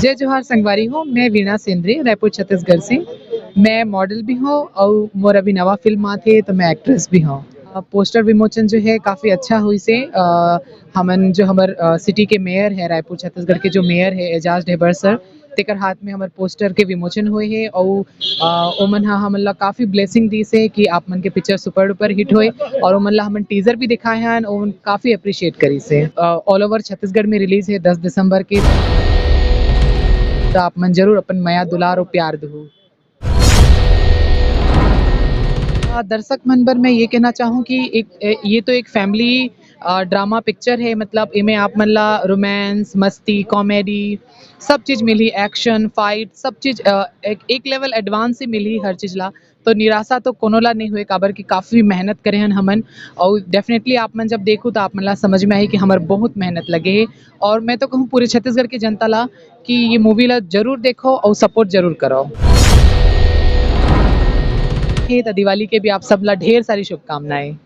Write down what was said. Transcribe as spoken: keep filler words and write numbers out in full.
जय जोहार संगवारी हो, मैं वीणा सेंद्री, रायपुर, छत्तीसगढ़ से। मैं मॉडल भी हूँ और मोर अभी नवा फिल्म आत हे, तो मैं एक्ट्रेस भी हूँ। अ, पोस्टर विमोचन जो है, काफ़ी अच्छा होइस हे। अ, हमन जो हमर, अ, सिटी के मेयर है, रायपुर, छत्तीसगढ़ के जो मेयर है, एजाज ढेबर सर, तेकर हाथ में हमर पोस्टर के विमोचन होए हे और, अ, ओमन ह हमन ला काफ़ी ब्लेसिंग दिस हे कि आप मन के पिक्चर सुपर डुपर हिट होए, और ओमन ला हमन टीजर भी दिखाए हन, ओमन काफ़ी अप्रिशिएट करिस हे। अ, ऑल ओवर छत्तीसगढ़ में रिलीज है दस दिसंबर के, तो आप मन जरूर अपन मया दुलार और प्यार दहू। अ, दर्शक मन बर मैं ये कहना चाहूँ कि एक, ए, ये तो एक फैमिली, अ, ड्रामा पिक्चर है, मतलब एमे आप मन ला रोमांस, मस्ती, कॉमेडी, सब चीज मिली, एक्शन, फाइट, सब चीज, अ, एक, एक लेवल एडवांस ही मिली हर चीज ला। तो निराशा तो कोनो ला नहीं हुए, काबर कि काफी मेहनत करे हन हमन, और डेफिनेटली आप मन जब देखू तो आप मन ला समझ में आही कि हमर बहुत मेहनत लगे है। और मैं तो कहूँ पूरे छत्तीसगढ़ के जनता ला कि ये मूवी ला जरूर देखो और सपोर्ट जरूर करो। हे तो दिवाली के भी आप सब ला ढेर सारी शुभकामनाएं।